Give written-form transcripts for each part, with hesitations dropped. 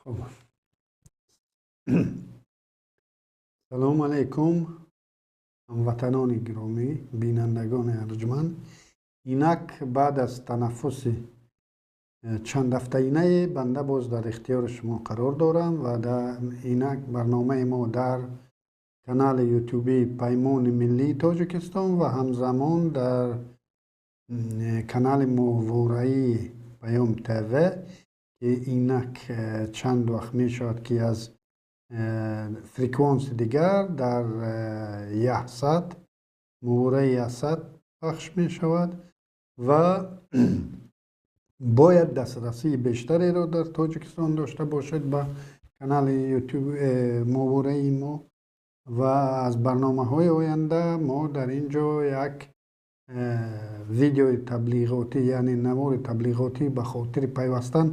Хуб, салому алайкум, ҳамватанони гиромӣ, бинандагони арҷманд. Инак баъд аз танаффуси чанд ҳафтаинае банда боз дар ихтиёри шумо қарор дорам ва инак барномаи мо дар канали ютубии Паймони миллии Тоҷикистон ва ҳамзамон дар канали моҳвораии Паём ТВ, ки инак чанд вақт мешавад, ки аз фреквенси дигар дар Яҳсад, моҳвораи Яҳсад пахш мешавад ва бояд дастрасии бештареро дар Тоҷикистон дошта бошед ба канали ютуб моҳвораи мо. Ва аз барномаҳои оянда мо дар ин ҷо як видеои таблиғотӣ, яъне навори таблиғотӣ ба хотири пайвастан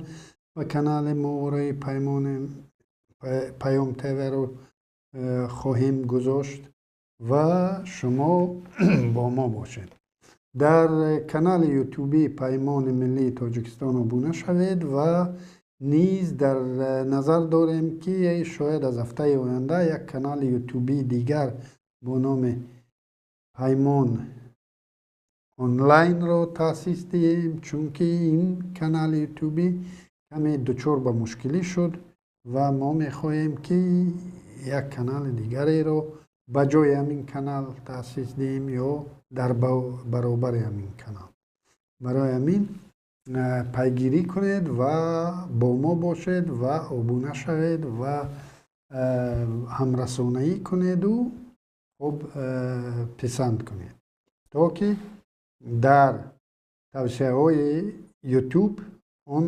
ба канали моҳвораи Паймони Паём ТВ-ро хоҳем гузошт ва шумо бо мо бошед. Дар канали ютубии Паймони миллии Тоҷикистон обуна шавед ва низ дар назар дорем, ки шояд аз ҳафтаи оянда як канали ютубии дигар бо номи Паймон онлайнро таъсис диҳем, чунки ин канали ютубӣ каме дучор ба мушкилӣ шуд ва мо мехоҳем, ки як канали дигареро ба ҷои ҳамин канал таъсис диҳем ё дар баробари ҳамин канал. Барои ҳамин пайгирӣ кунед ва бо мо бошед ва обуна шавед ва ҳамрасонаӣ кунеду хуб писанд кунед, то ки дар тавсияҳои ютуб он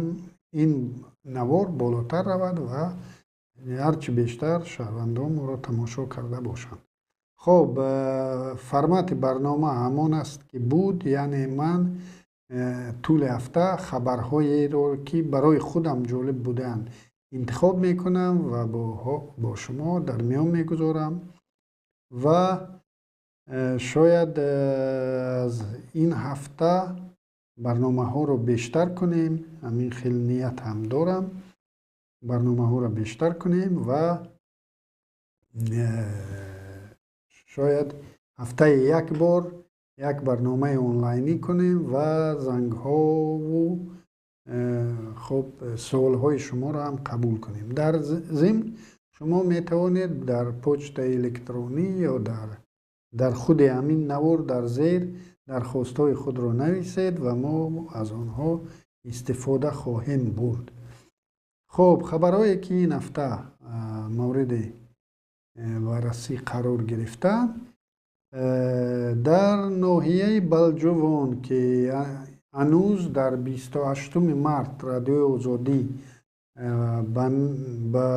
ин навор болотар равад ва ҳарчи бештар шаҳрвандон моро тамошо карда бошанд. Хуб, формати барнома ҳамон аст, ки буд, яъне ман тӯли ҳафта хабарҳоеро, ки барои худам ҷолиб будаанд, интихоб мекунам ва бо шумо дар миён мегузорам ва шояд аз ин ҳафта барномаҳоро бештар кунем. Ҳамин хел ният ҳам дорам, барномаҳоро бештар кунем ва шояд ҳафтаи як бор як барномаи онлайнӣ кунем ва зангҳову хуб суолҳои шуморо ҳам қабул кунем. Дар зимн шумо метавонед дар почтаи электронӣ ё дар худи ҳамин навор дар зер дархостҳои худро нависед ва мо аз онҳо истифода хоҳем бурд. Хуб, хабарҳое, ки ин ҳафта мавриди баррасӣ қарор гирифтанд, дар ноҳияи Балҷувон, ки ҳанӯз дар 28 март Радиои Озодӣ ба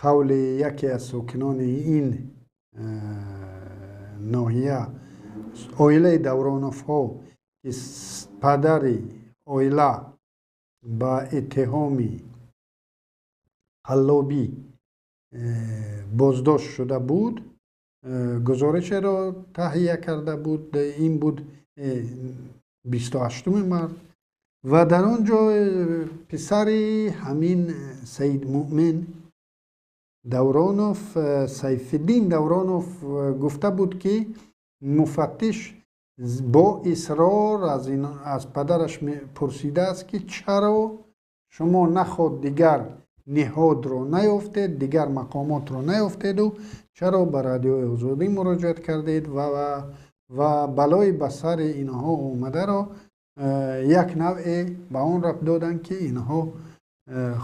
қавли яке аз сокинони ин ноҳия, оилаи Давроновҳо, ки падари оила ба иттиҳоми қаллобӣ боздошт шуда буд, гузоришеро таҳия карда буд. Ин буд 28 март ва дар он ҷо писари ҳамин Саид Муъмин Давронов, Сайфиддин Давронов, гуфта буд, ки муфаттиш бо исрор аз падараш пурсидааст, ки чаро шумо наход дигар ниҳодро наёфтед, дигар мақомотро наёфтеду чаро ба Радиои Озодӣ муроҷиат кардед ва балои ба сари инҳо омадаро як навъе ба он рабт доданд, ки инҳо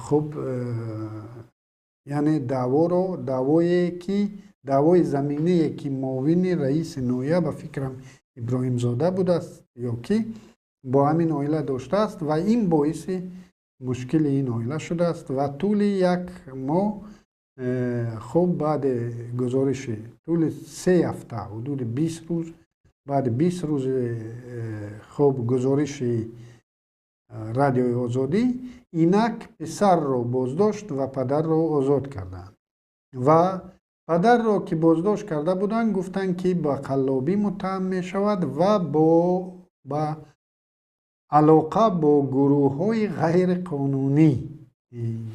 хуб, яъне даъворо, даъвое ки даъвои заминае, ки муовини раиси ноҳия, ба фикрам, Иброҳимзода будааст ё ки, бо ҳамин оила доштааст ва ин боиси мушкили ин оила шудааст. Ва тӯли як моҳ, хуб, баъди гузориши тӯли 3 ҳафта, ҳудуди 20 рӯз, баъди 20 рӯзи хуб гузориши Радиои Озодӣ, инак писарро боздошт ва падарро озод карданд. Ва падарро, ки боздошт карда буданд, гуфтанд, ки ба қаллобӣ муттаҳам мешавад ва ба алоқа бо гурӯҳҳои ғайриқонунӣ.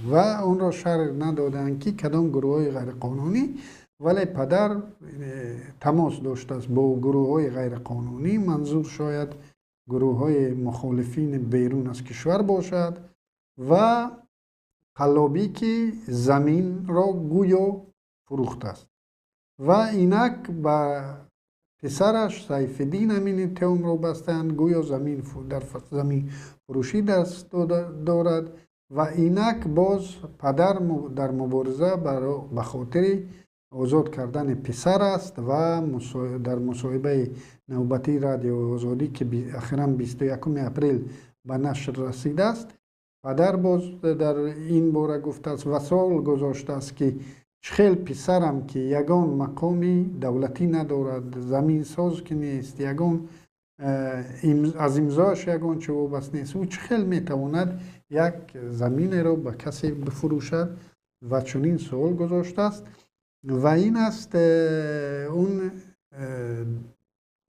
Ва онро шарҳ надоданд, ки кадом гурӯҳҳои ғайриқонунӣ, вале падар тамос доштааст бо гурӯҳҳои ғайриқонунӣ. Манзур шояд гурӯҳҳои мухолифини берун аз кишвар бошад ва қаллобӣ, ки заминро гӯё фурӯхтааст. Ва инак ба писараш Сайфиддин ҳамин иттиҳомро бастанд, гӯё замин дар замин фурӯшӣ даст дорад. Ва инак боз падар дар мубориза ба хотири озод кардани писар аст ва дар мусоҳибаи навбатии Радиои Озодӣ, ки охиран 21 апрел ба нашр расидааст, падар боз дар ин бора гуфтааст ва суол гузоштааст, ки чӣ хел писарам, ки ягон мақоми давлатӣ надорад, заминсоз ки нест, ягон аз имзояш ягон чи вобаст нест, ӯ чӣ хел метавонад як заминеро ба касе бифурӯшад? Ва чунин суол гузоштааст. Ва ин аст он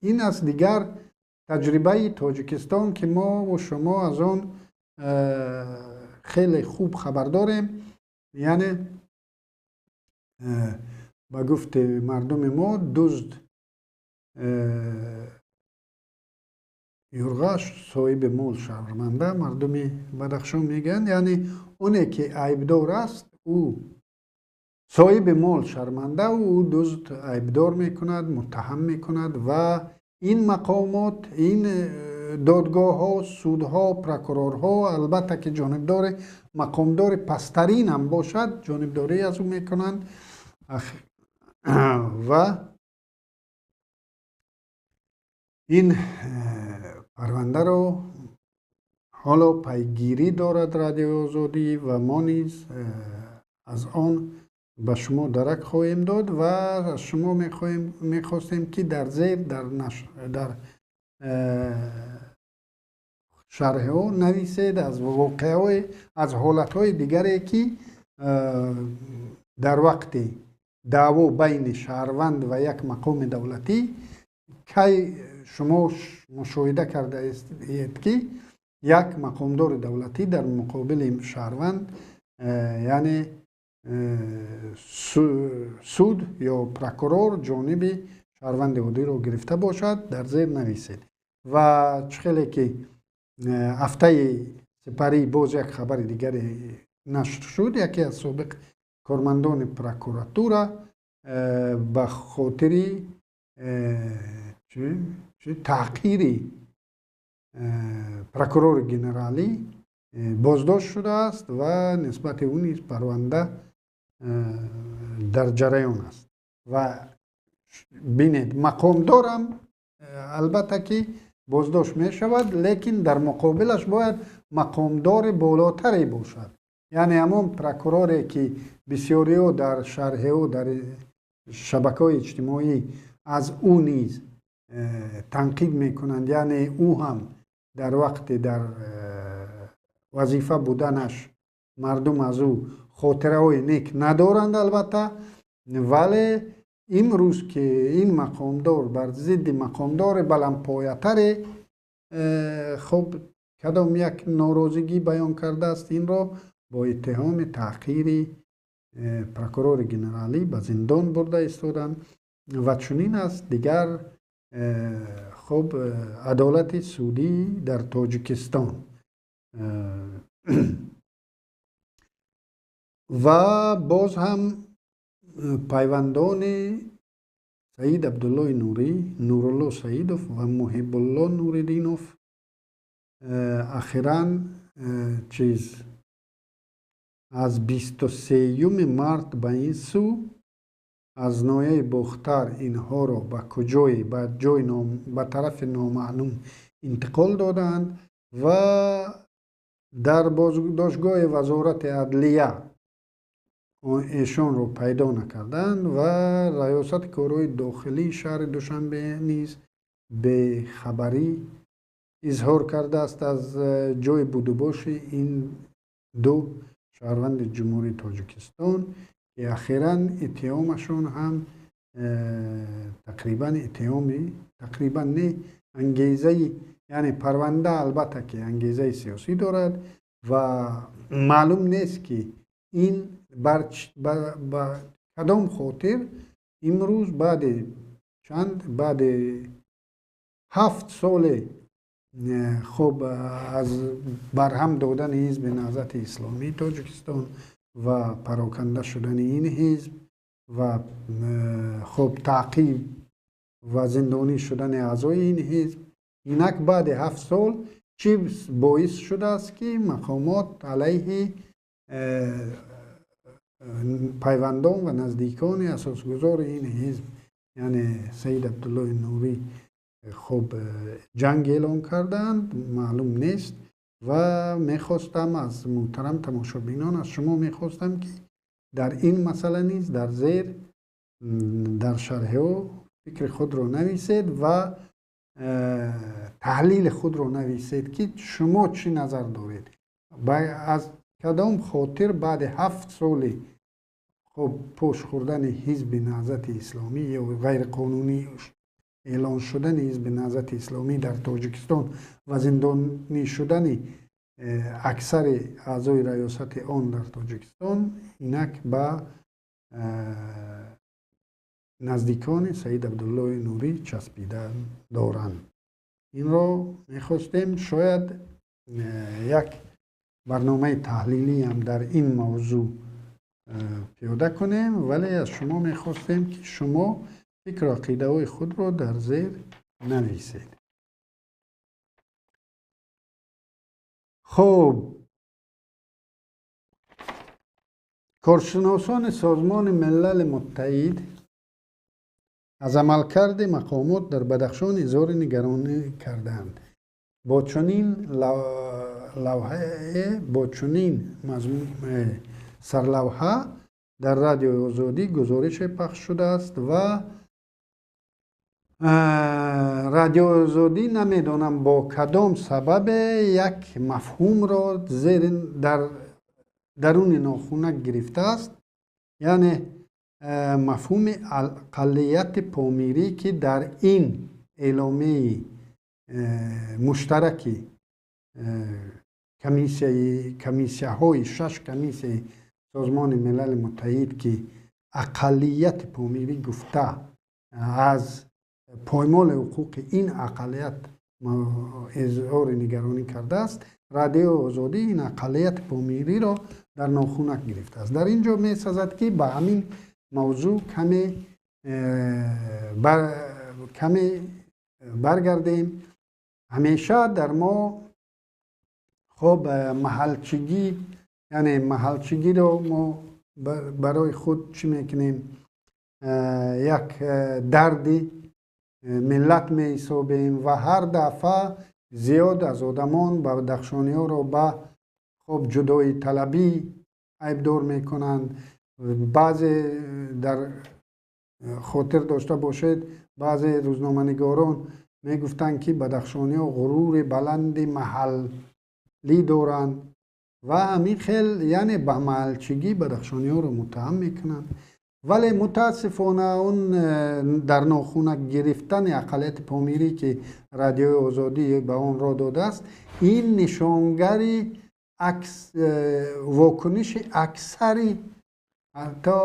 ин аст дигар таҷрибаи Тоҷикистон, ки мо ва шумо аз он хеле хуб хабар дорем. Яъне ба гуфти мардуми мо, дузд юрғаш, соҳиби мол шарманда, мардуми Бадахшон мегӯянд. Яъне оне ки айбдор аст, ӯ соҳиби мол шарманда, ӯ дузд айбдор мекунад, муттаҳам мекунад. Ва ин мақомот, ин додгоҳҳо, судҳо, прокурорҳо, албатта ки ҷонибдори мақомдори пасттарин ҳам бошад, ҷонибдорӣ аз ӯ мекунанд. Ва ин парвандаро ҳоло пайгирӣ дорад Радиои Озодӣ ва мо низ аз он ба шумо дарак хоҳем дод ва аз шумо мехостем, ки дар зер дар шарҳҳо нависед аз воқеаҳои, аз ҳолатҳои дигаре, ки дар вақти даъво байни шаҳрванд ва як мақоми давлатӣ кай шумо мушоҳида кардаед, ки як мақомдори давлатӣ дар муқобили шаҳрванд, яъне суд ё прокурор ҷониби шаҳрванди оддиро гирифта бошад, дар зер нависед. Ва чӣ хеле ки ҳафтаи сипарӣ боз як хабари дигаре нашр шуд, яке аз собиқ кормандони прокуратура ба хотири таҳқири прокурори генералӣ боздошт шудааст ва нисбати ӯ низ парванда дар ҷараён аст. Ва бинед, мақомдорам албатта ки боздошт мешавад, лекин дар муқобилаш бояд мақомдори болотаре бошад. Яъне ҳамон прокуроре, ки бисёриҳо дар шарҳҳо дар шабакаҳои иҷтимоӣ аз ӯ низ танқид мекунанд, яъне ӯ ҳам дар вақти дар вазифа буданаш мардум аз ӯ хотираҳои нек надоранд албатта, вале имрӯз ки ин мақомдор бар зидди мақомдори баландпоятаре хуб кадом як норозигӣ баён кардааст, инро бо иттиҳоми таҳқири прокурори генералӣ ба зиндон бурда истоданд. Ва чунин аст дигар хуб адолати судӣ дар Тоҷикистон. Ва боз ҳам пайвандони Саид Абдуллои Нурӣ, Нурулло Саидов ва Муҳибулло Нуриддинов ахиран чиз аз 23 март ба ин сӯ аз ноҳияи Бохтар инҳоро ба куҷое, ба ҷои ба тарафи номаълум интиқол додаанд ва дар боздоштгоҳи Вазорати адлия эшонро пайдо накарданд ва Раёсати корҳои дохилии шаҳри Душанбе низ бехабарӣ изҳор кардааст аз ҷои будубоши ин ду шаҳрванди Ҷумҳурии Тоҷикистон, ки ахиран иттиҳомашон ҳам тақрибан иттиҳоми тақрибан не ангезаи, яъне парванда албатта ки ангезаи сиёсӣ дорад. Ва маълум нест, ки ин ба кадом хотир имрӯз баъди 7 соли хуб аз барҳам додани Ҳизби Наҳзати Исломии Тоҷикистон ва пароканда шудани ин ҳизб ва хуб таъқиб ва зиндонӣ шудани аъзои ин ҳизб, инак баъди 7 сол чӣ боис шудааст, ки мақомот алайҳи пайвандон ва наздикони асосгузори ин ҳизб, яъне Саид Абдуллои Нурӣ, хуб ҷанг эълон карданд, маълум нест. Ва мехостам аз муҳтарам тамошобинон, аз шумо мехостам, ки дар ин масъала низ дар зер дар шарҳҳо фикри худро нависед ва таҳлили худро нависед, ки шумо чӣ назар доред, аз кадом хотир баъди 7 соли хуб пош хӯрдани Ҳизби Наҳзати Исломӣ ё ғайриқонунӣ эълон шудани Ҳизби Наҳзати Исломӣ дар Тоҷикистон ва зиндонӣ шудани аксари аъзои раёсати он дар Тоҷикистон, инак ба наздикони Саид Абдуллои Нурӣ часпида доранд. Инро мехостем, шояд як барномаи таҳлилиам дар ин мавзӯъ пиёда кунем, вале аз шумо мехостем, ки шумо фикру ақидаҳои худро дар зер нависед. Хуб, коршиносони Созмони Милали Муттаҳид аз амалкарди мақомот дар Бадахшон изҳори нигаронӣ кардаанд. Бо чунин лавҳае, бо чунин сарлавҳа дар Радиои Озодӣ гузорише пахш шудааст. Ва Радиои Озодӣ намедонам бо кадом сабабе як мафҳумро зери дар даруни нохунак гирифтааст, яъне мафҳуми ақаллияти помирӣ, ки дар ин эъломияи муштараки комиссияҳои шаш комиссияи Созмони Милали Муттаҳид, ки ақаллияти помирӣ гуфта аз поймоли ҳуқуқи ин ақаллият изҳори нигаронӣ кардааст, Радиои Озодӣ ин ақаллияти помириро дар нохунак гирифтааст. Дар ин ҷо месазад, ки ба ҳамин мавзӯъ каме баргардем. Ҳамеша дар мо хуб маҳалчигӣ, яъне маҳалчигиро мо барои худ чӣ мекунем, як дарди миллат меҳисобем ва ҳар дафъа зиёд аз одамон бадахшониҳоро ба хуб ҷудоиталабӣ айбдор мекунанд. Баъзе, дар хотир дошта бошед, баъзе рӯзноманигорон мегуфтанд, ки бадахшониҳо ғурури баланди маҳаллӣ доранд ва ҳамин хел, яъне ба маҳалчигӣ бадахшониҳоро муттаҳам мекунанд. Вале мутаассифона он дар нохунак гирифтани ақаллияти помирӣ, ки Радиои Озодӣ ба он роҳ додааст, ин нишонгари вокуниши аксари ҳатто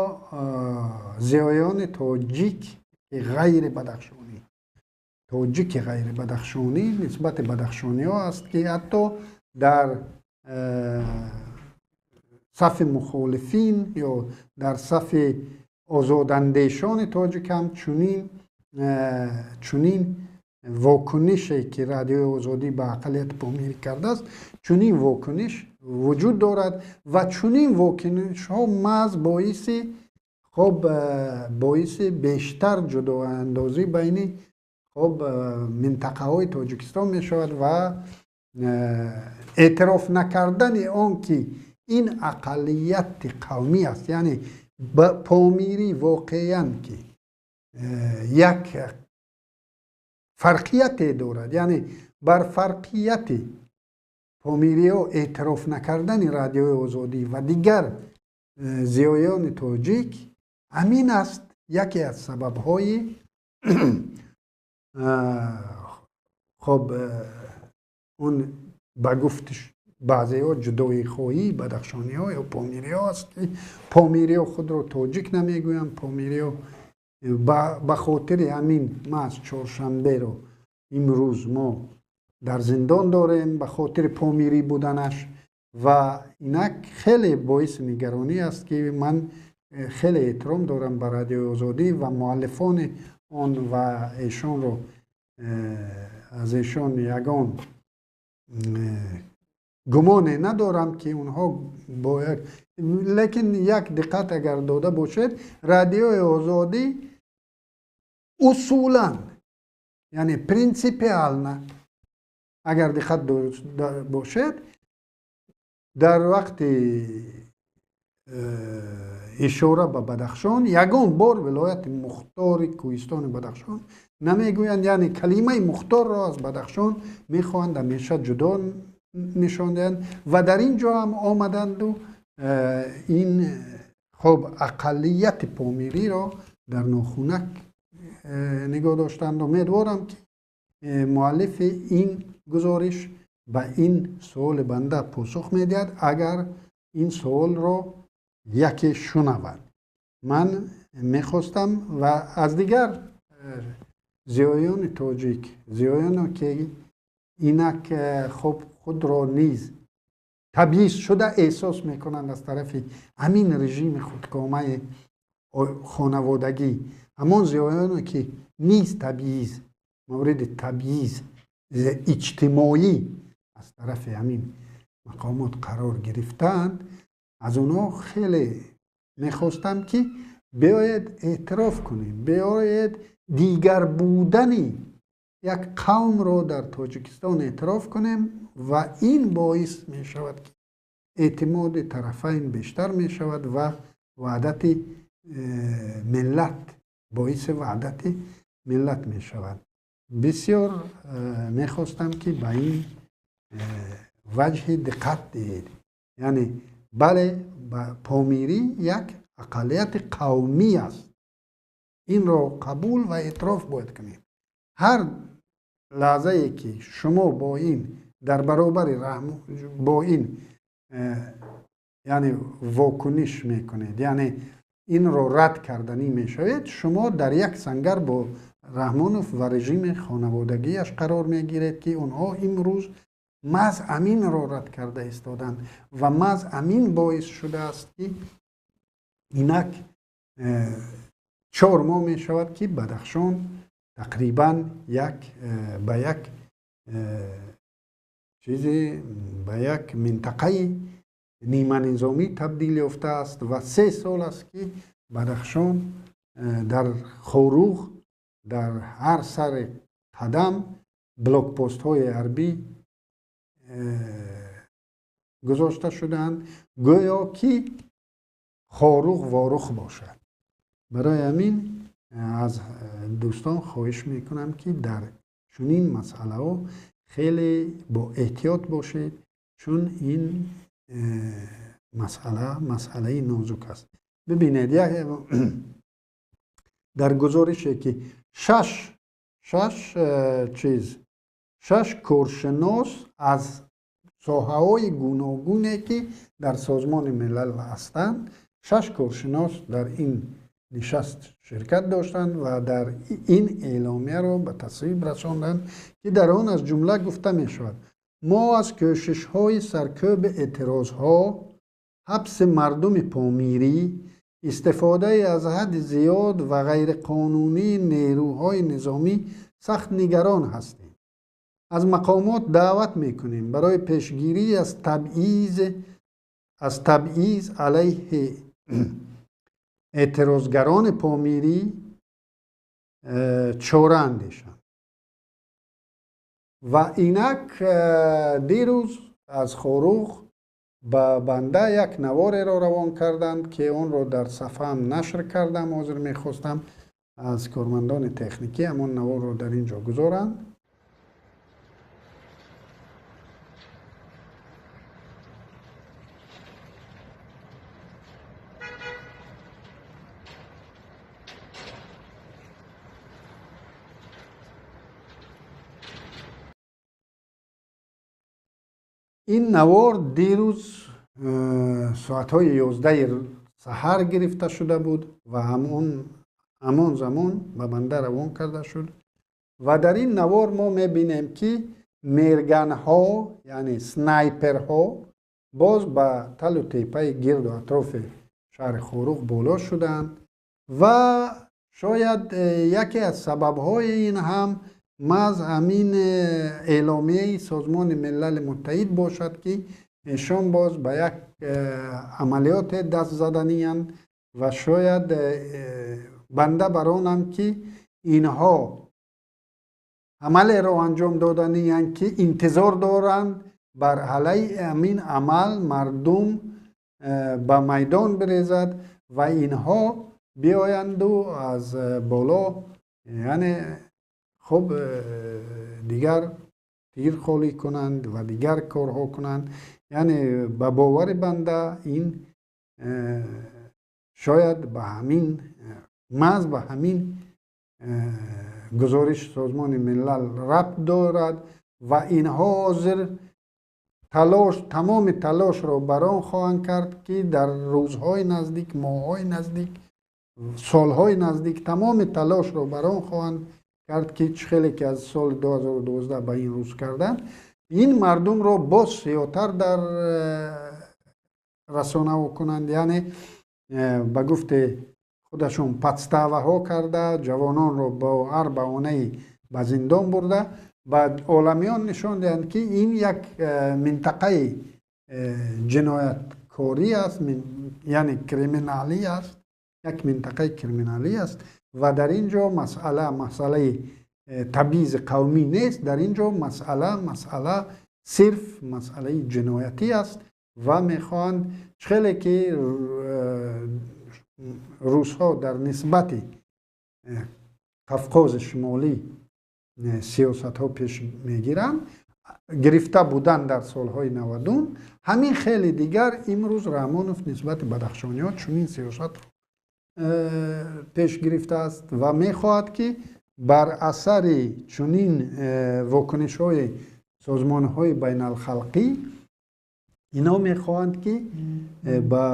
зиёёни тоҷик ғайри бадахшонӣ, тоҷики ғайри бадахшонӣ нисбати бадахшониҳо аст, ки ҳатто дар сафи мухолифин ё дар сафи озодандешони тоҷик ҳам чунин вокунише, ки Радиои Озодӣ ба ақаллияти помирӣ кардааст, чунин вокуниш вуҷуд дорад. Ва чунин вокунишҳо маҳз боиси хуб боиси бештар ҷудоандозӣ байни хуб минтақаҳои Тоҷикистон мешавад ва эътироф накардани он, ки ин ақаллияти қавмӣ аст, яъне помирӣ воқеан ки як фарқияте дорад, яъне бар фарқияти помириҳо эътироф накардани Радиои Озодӣ ва дигар зиёёни тоҷик, ҳамин аст яке аз сабабҳои хоб он ба гуфти баъзеҳо ҷудоихоҳии бадахшониҳо ё помириҳо аст, ки помириҳо худро тоҷик намегӯянд. Помириҳо ба хотири ҳамин маҳз чоршанберо имрӯз мо дар зиндон дорем ба хотири помирӣ буданаш. Ва инак хеле боиси нигаронӣ аст, ки ман хеле эҳтиром дорам ба Радиои Озодӣ ва муаллифони он ва эшонро, аз эшон ягон гумоне надорам, ки онҳо бо як, лекин як диққат агар дода бошед, Радиои Озодӣ усулан, яъне принципиально, агар диққат дода бошед, дар вақти ишора ба Бадахшон ягон бор вилояти мухтори кӯҳистони Бадахшон намегӯянд. Яъне калимаи мухторро аз Бадахшон мехоҳанд ҳамеша ҷудо нишон диҳанд. Ва дар ин ҷо ҳам омаданду ин хоб ақаллияти помириро дар нохунак нигоҳ доштанд. Умедворам, ки муаллифи ин гузориш ба ин суоли банда посух медиҳад, агар ин суолро яке шунавад. Ман мехостам ва аз дигар зиёёни тоҷик, зиёёне ки инак хоб худро низ табъиз шуда эҳсос мекунанд аз тарафи ҳамин режими худкомаи хонаводагӣ, ҳамон зиёёне ки низ табъиз, мавриди табъиз иҷтимоӣ аз тарафи ҳамин мақомот қарор гирифтаанд, аз онҳо хеле мехостам, ки биёед эътироф кунем, биёед дигар будани як қавмро дар Тоҷикистон эътироф кунем ва ин боис мешавад, ки эътимоди тарафайн бештар мешавад ва ваҳдати миллат, боиси ваҳдати миллат мешавад. Бисёр мехостам, ки ба ин ваҷҳи диққат диҳед. Яъне бале, помирӣ як ақаллияти қавмӣ аст, инро қабул ва эътироф бояд кунем. Ҳар лаҳзае ки шумо бо ин дар баробари бо ин яъне вокуниш мекунед, яъне инро рад карданӣ мешавед, шумо дар як сангар бо Раҳмонов ва режими хонаводагиаш қарор мегиред, ки онҳо имрӯз маҳз аминро рад карда истоданд ва маҳз амин боис шудааст, ки инак 4 моҳ мешавад, ки Бадахшон тақрибан як ба як чизи, ба як минтақаи ниманизомӣ табдил ёфтааст ва 3 сол аст, ки Бадахшон дар Хоруғ дар ҳар сари қадам блокпостҳои ҳарбӣ гузошта шудаанд, гӯё ки Хоруғ Ворух бошад. Барои ҳамин аз дӯстон хоҳиш мекунам, ки дар чунин масъалаҳо хеле бо эҳтиёт бошед, чун ин масъала масъалаи нозук аст. Бибинед, дар гузорише ки шаш чиз, 6 коршинос аз соҳаҳои гуногуне ки дар Созмони Милал ҳастанд, 6 коршинос дар ин нишаст ширкат доштанд ва дар ин эъломияро ба тасвиб расонданд, ки дар он аз ҷумла гуфта мешавад: мо аз кӯшишҳои саркӯби эътирозҳо, ҳабси мардуми помирӣ, истифодаи аз ҳадди зиёд ва ғайриқонунии нерӯҳои низомӣ сахт нигарон ҳастем. Аз мақомот даъват мекунем барои пешгирӣ аз табъиз алайҳи эътирозгарони помирӣ чора андешанд. Ва инак дирӯз аз Хоруғ ба банда як навореро равон карданд, ки онро дар сафҳаам нашр кардам. Ҳозир мехостам аз кормандони техникӣ ҳамон наворро дар ин ҷо гузоранд. Ин навор дирӯз соатҳои 11 саҳар гирифта шуда буд ва ҳамон замон ба банда равон карда шуд. Ва дар ин навор мо мебинем, ки мерганҳо, яъне снайперҳо, боз ба талу теппаи гирду атрофи шаҳри Хоруғ боло шуданд ва шояд яке аз сабабҳои ин ҳам маҳз ҳамин эъломияи Созмони Милали Муттаҳид бошад, ки эшон боз ба як амалиёте даст заданиянд. Ва шояд банда бар онам, ки инҳо амалеро анҷом доданиянд, ки интизор доранд бар алайҳи ҳамин амал мардум ба майдон бирезад ва инҳо биоянду аз боло, яъне хуб, дигар тир холӣ кунанд ва дигар корҳо кунанд. Яъне ба бовари банда, ин шояд ба ҳамин маҳз ба ҳамин гузориши Созмони Милал рабт дорад ва инҳо ҳозир талош, тамоми талошро бар он хоҳанд кард, ки дар рӯзҳои наздик, моҳҳои наздик, солҳои наздик тамоми талошро бар он хоҳанд кард, ки чӣ хеле ки аз соли 2012 ба ин рӯз карданд, ин мардумро боз сиёҳтар дар расонаҳо кунанд, яъне ба гуфти худашон подставаҳо карда, ҷавононро бо ҳар баҳонае ба зиндон бурда, ба оламиён нишон диҳанд, ки ин як минтақаи ҷинояткорӣ аст, яъне криминалӣ аст, як минтақаи криминалӣ аст ва дар ин ҷо масъала масъалаи табъизи қавмӣ нест, дар ин ҷо масъала сирф масъалаи ҷиноятӣ аст. Ва мехоҳанд, хеле ки русҳо дар нисбати Қавқози Шимолӣ сиёсатҳо пеш мегиранд, гирифта буданд дар солҳои 90-ум, ҳамин хеле дигар имрӯз Раҳмонов нисбати бадахшониҳо чунин сиёсат пеш гирифтааст ва мехоҳад, ки бар асари чунин вокунишҳои созмонҳои байналхалқӣ ино мехоҳанд, ки ба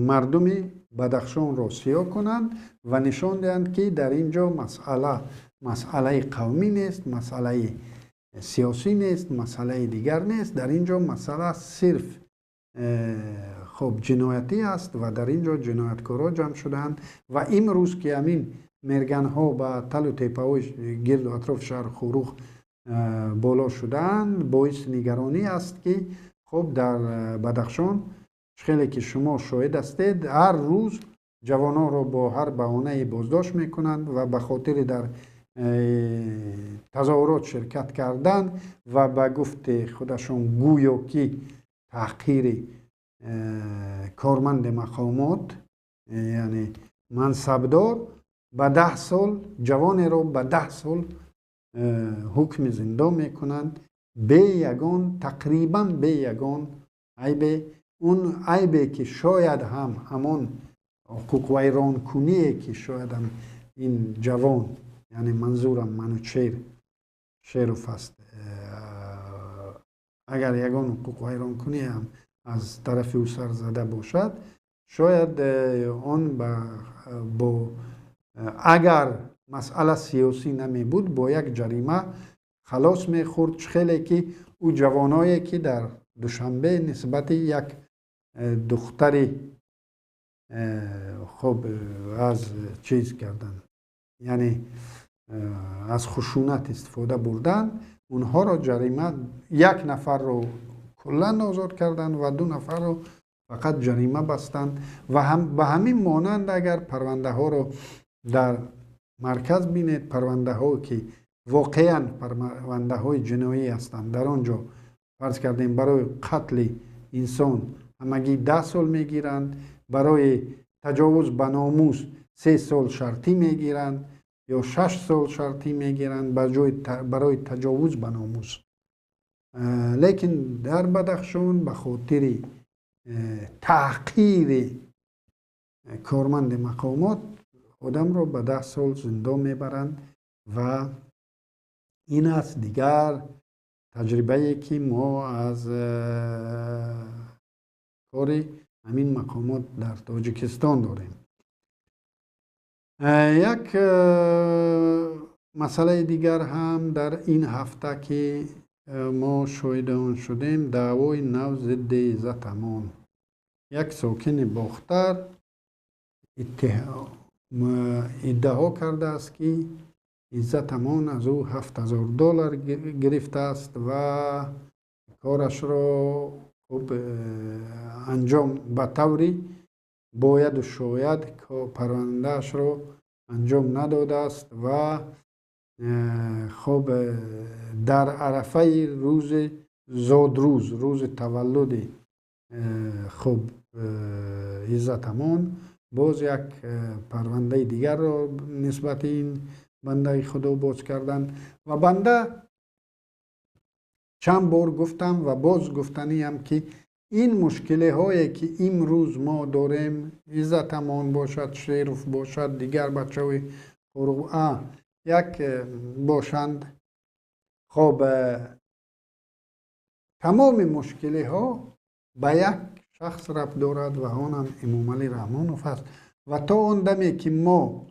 мардуми Бадахшонро сиёҳ кунанд ва нишон диҳанд, ки дар ин ҷо масъала масъалаи қавмӣ нест, масъалаи сиёсӣ нест, масъалаи дигар нест, дар ин ҷо масъала сирф хуб ҷиноятӣ аст ва дар ин ҷо ҷинояткорҳо ҷамъ шудаанд. Ва имрӯз ки ҳамин мерганҳо ба талу теппаҳои гирду атрофи шаҳри Хоруғ боло шудаанд, боиси нигаронӣ аст, ки хуб, дар Бадахшон, хеле ки шумо шоҳид ҳастед, ҳар рӯз ҷавононро бо ҳар баҳонае боздошт мекунанд ва ба хотири дар тазоҳурот ширкат кардан ва ба гуфти худашон гӯё ки таҳқири корманди мақомот, яъне мансабдор, ба 10 сол ҷавонеро ба 10 сол ҳукми зиндон мекунанд бе ягон, тақрибан бе ягон айбе. Он айбе ки шояд ҳам ҳамон ҳуқуқвайронкуние ки шояд ҳам ин ҷавон, яъне манзурам Манучер Шеров аст, агар ягон ҳуқуқвайронкунӣ ҳам аз тарафи ӯ сар зада бошад, шояд он бо агар масъала сиёсӣ намебуд, бо як ҷарима халос мехӯрд, чӣ хеле ки ӯ ҷавоное ки дар Душанбе нисбати як духтари хуб аз чиз кардан, яъне аз хушунат истифода бурдан, онҳоро ҷарима, як нафарро куллан озод карданд ва ду нафарро фақат ҷарима бастанд. Ва ба ҳамин монанд, агар парвандаҳоро дар марказ бинед, парвандаҳое ки воқеан парвандаҳои ҷиноӣ ҳастанд, дар он ҷо фарз кардем барои қатли инсон ҳамагӣ 10 сол мегиранд, барои таҷовуз ба номус 3 сол шартӣ мегиранд ё 6 сол шартӣ мегиранд барои таҷовуз ба номус. Лекин дар Бадахшон ба хотири таҳқири корманди мақомот одамро ба 10 сол зиндон мебаранд ва ин аст дигар. таҷрибае ки мо аз кори ҳамин мақомот дар Тоҷикистон дорем. Як масъалаи дигар ҳам дар ин ҳафта, ки мо шоҳиди он шудем, даъвои нав зидди Иззат Амон. Як сокини Бохтар иддао кардааст, ки Иззат Амон аз ӯ 7000 доллар гирифтааст ва корашро хуб анҷом ба таври бояду шояд парвандаашро анҷом надодааст ва хуб дар арафаи рӯзи зодрӯз, рӯзи таваллуди хуб Иззат Амон боз як парвандаи дигарро нисбати ин бандаи худо боз карданд. Ва банда чанд бор гуфтам ва боз гуфтаниам, ки ин мушкилиҳое, ки имрӯз мо дорем, Иззат Амон бошад, Шеров бошад, дигар бачаҳои як бошанд, хоб тамоми мушкилиҳо ба як шахс рабт дорад ва онам Эмомалӣ Раҳмонов аст. Ва то он даме, ки мо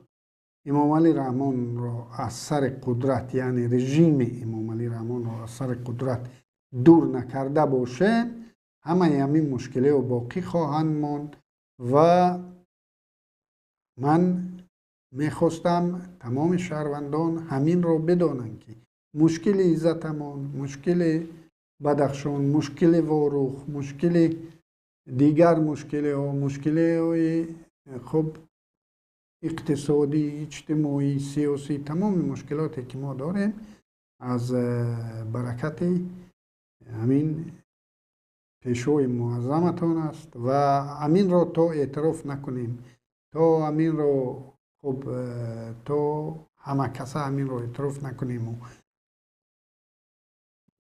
Эмомалӣ Раҳмонро аз сари қудрат, яъне режими Эмомалӣ Раҳмонро аз сари қудрат дур накарда бошем, ҳамаи ҳамин мушкилиҳо боқӣ хоҳанд монд. Ва ман мехостам тамоми шаҳрвандон ҳаминро бидонанд, ки мушкили Иззат Амон, мушкили Бадахшон, мушкили Ворух, мушкили дигар мушкилиҳо, мушкилиҳои хуб иқтисодӣ, иҷтимоӣ, сиёсӣ, тамоми мушкилоте, ки мо дорем, аз баракати ҳамин пешвои муаззаматон аст. Ва ҳаминро то эътироф накунем, то ҳаминро хуб то ҳама каса ҳаминро эътироф накунему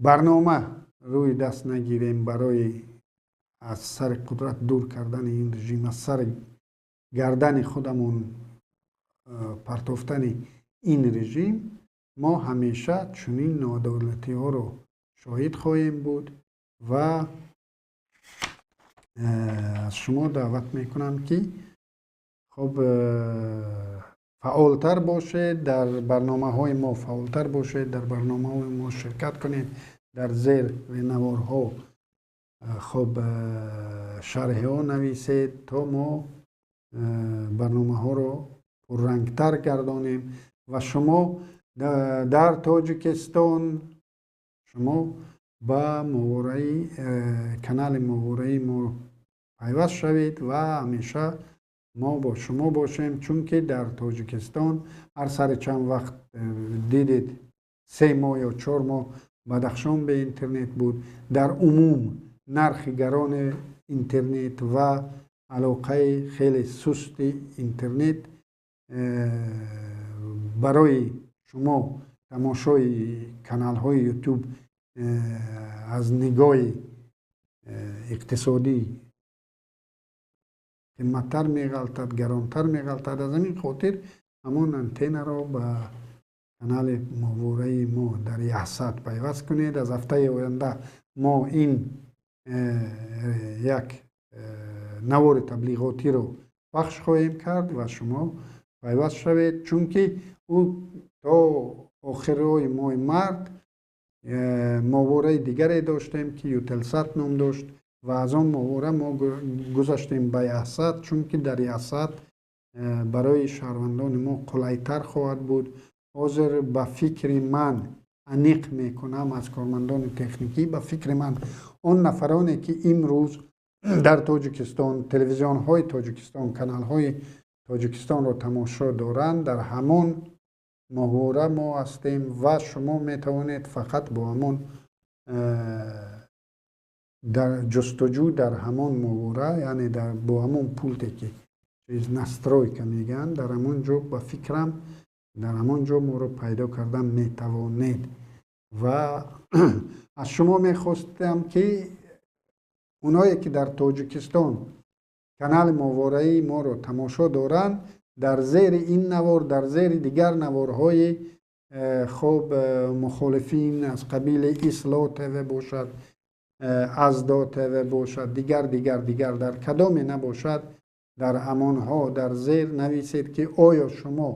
барнома рӯи даст нагирем барои аз сари қудрат дур кардани ин режим, аз сари гардани худамон партофтани ин режим, мо ҳамеша чунин ноадолатиҳоро шоҳид хоҳем буд. Ва аз шумо даъват мекунам, ки хуб фаъолтар бошед дар барномаҳои мо, фаъолтар бошед дар барномаҳои мо, ширкат кунед, дар зер наворҳо хуб шарҳиҳо нависед, то мо барномаҳоро пуррангтар гардонем. Ва шумо дар Тоҷикистон, шумо ба моҳвораи, канали моҳвораи мо пайваст шавед ва ҳамеша мо бо шумо бошем, чунки дар Тоҷикистон ҳар сари чанд вақт дидед, 3 моҳ ё 4 моҳ Бадахшон бе интернет буд. Дар умум нархи гарони интернет ва алоқаи хеле сусти интернет барои шумо тамошои каналҳои Ютуб аз нигоҳи иқтисодӣ қимматтар меғалтад, гаронтар меғалтад. Аз ҳамин хотир ҳамон антеннаро ба канали моҳвораи мо дар Яҳсат пайваст кунед. Аз ҳафтаи оянда мо ин як навори таблиғотиро пахш хоҳем кард ва шумо пайваст шавед, чунки ӯ то охирҳои моҳи март моҳвораи дигаре доштем, ки Ютелсат ном дошт, ва аз он моҳвора мо гузаштем ба Яҳсат, чунки дар Яҳсат барои шаҳрвандони мо қулайтар хоҳад буд. Ҳозир ба фикри ман, аниқ мекунам аз кормандони техникӣ, ба фикри ман, он нафароне, ки имрӯз дар Тоҷикистон телевизионҳои Тоҷикистон, каналҳои Тоҷикистонро тамошо доранд, дар ҳамон моҳвора мо ҳастем ва шумо метавонед фақат бо ҳамон дар ҷустуҷӯ дар ҳамон моҳвора, яъне бо ҳамон пульте, ки чиз настройка мегӯянд, дар ҳамон ҷо, ба фикрам, дар ҳамон ҷо моро пайдо кардан метавонед. Ва аз шумо мехостам, ки оное, ки дар Тоҷикистон канали моҳвораии моро тамошо доранд, дар зери ин навор, дар зери дигар наворҳои хуб мухолифин аз қабили Ислоҳ ТВ бошад, Аздо ТВ бошад, дигар дигар дигар дар кадоме набошад, дар ҳамонҳо дар зер нависед, ки оё шумо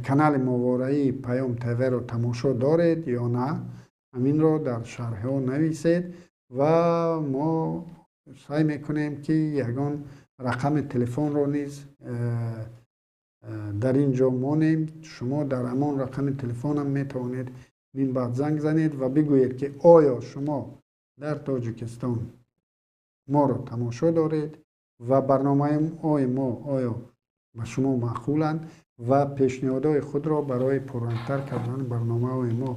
канали моҳвораии Паём ТВ-ро тамошо доред ё на. Ҳаминро дар шарҳҳо нависед ва мо саъй мекунем, ки ягон рақами телефонро низ дар ин ҷо монем. Шумо дар ҳамон рақами телефонам метавонед минбаъд занг занед ва бигӯед, ки оё шумо дар Тоҷикистон моро тамошо доред ва барномаҳои мо оё ба шумо маъқуланд ва пешниҳодҳои худро барои пуррангтар кардани барномаҳои мо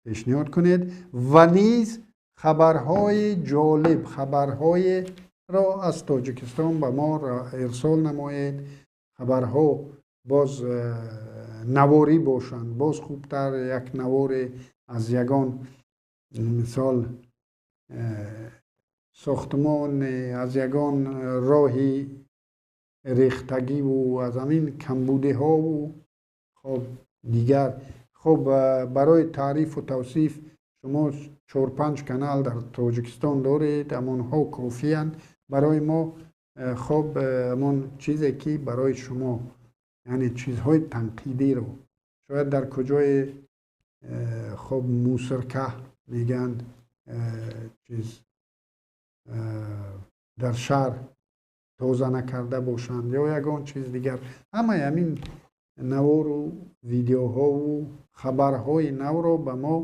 пешниҳод кунед ва низ хабарҳои ҷолиб, хабарҳоеро аз Тоҷикистон ба мо ирсол намоед. Хабарҳо боз наворӣ бошанд, боз хубтар. Як наворе аз ягон, мисол, сохтмон, аз ягон роҳи рехтагиву аз ҳамин камбудиҳову хоб дигар. Хуб, барои таърифу тавсиф шумо чор-панҷ канал дар Тоҷикистон доред, ҳамонҳо кофиянд барои мо. Хоб, ҳамон чизе ки барои шумо, яъне чизҳои танқидиро, шояд дар куҷое, хоб, мусорка мегӯянд, чиз дар шаҳр тоза накарда бошанд ё ягон чиз дигар, ҳамаи ҳамин навору видеоҳову хабарҳои навро ба мо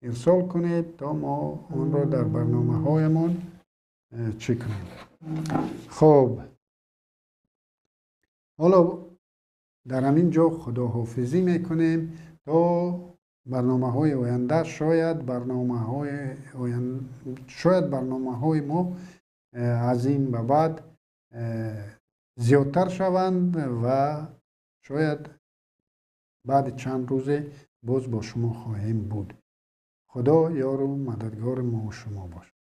ирсол кунед, то мо онро дар барномаҳоямон чӣ кунем. Хоб, ҳоло дар ҳамин ҷо худоҳофизӣ мекунем то барномаҳои оянда. Шояд барномаҳои мо аз ин ба баъд зиёдтар шаванд ва шояд баъди чанд рӯзе боз бо шумо хоҳем буд. Худо ёру мададгори мо шумо бошад.